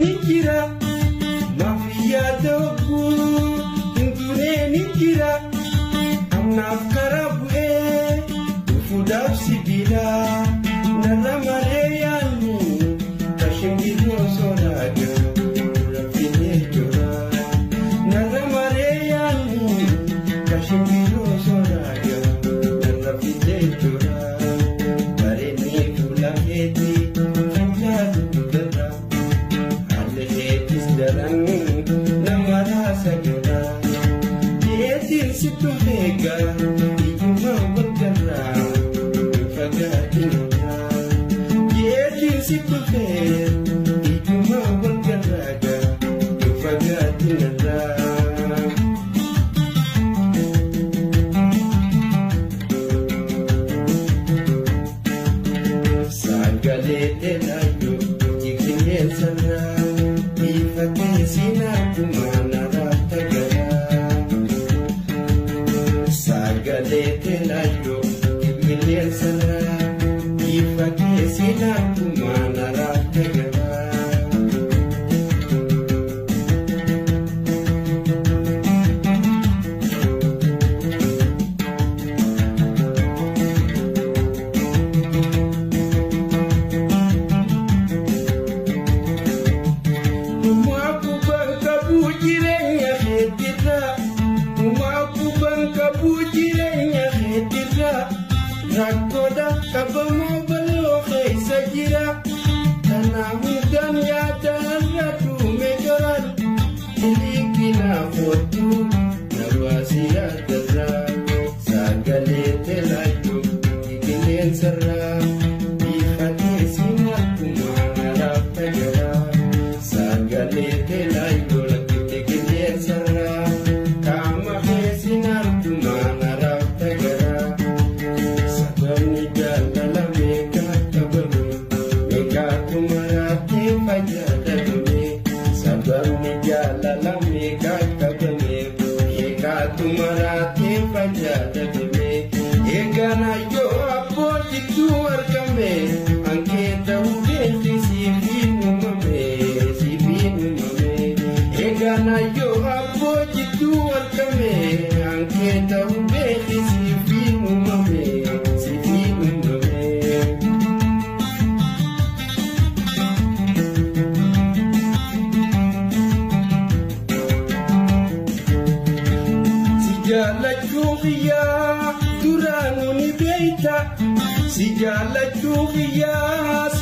ni jira maafiyaa ta'uu hin ni jira amnaaf karaa bu'ee dhufuudhaaf sibiila narra maree yaadni kashimbirroo sooraaga rafinee jira narra maree yaadni kashimbirroo sooraaga rafinee jira bareedni fuula keetii kan jaalatu dara haalli keetis daran nama raasa jira jeetiin situ eega ijuma wal garraa fagaatinarraa jeetiin situ eega ijuma wal garraa fagaatinarraa. Sagalee dheeraayoo jiqileensarraa ifatee sinaatuma naraaf tagaraa. Sagalee dheeraayoo jiqileensarraa ifatee sinaatuma naraaf tagaraa. Rakkoodha qabamoo bal'oo keessa jira kanaaf hundaan yaadaarra dhume joraan iliqina footu nabaasi yaadarra sagalee teelaayyoo qilleensarraa ifatee sinakuma naraaf tagaraa sagalee teelaayyoo lakkifte qilleensarraa qaama keessinartuma naraaf tagaraa. Sababni jaalala meeqa qabame meeqaatu maraatee fayyadame sababni jaalala meeqa qabame meeqaatu maraatee fayyadame eegana yoo abbootitu argame hankee ta'uu beekti siifiin uumame siifiin uumame eegana yoo abbootitu argame hankee ta'uu beekti siifiin uumame. Si jaallachuu xiyyaa duraanuu ni beekta. Si jaallachuu xiyyaas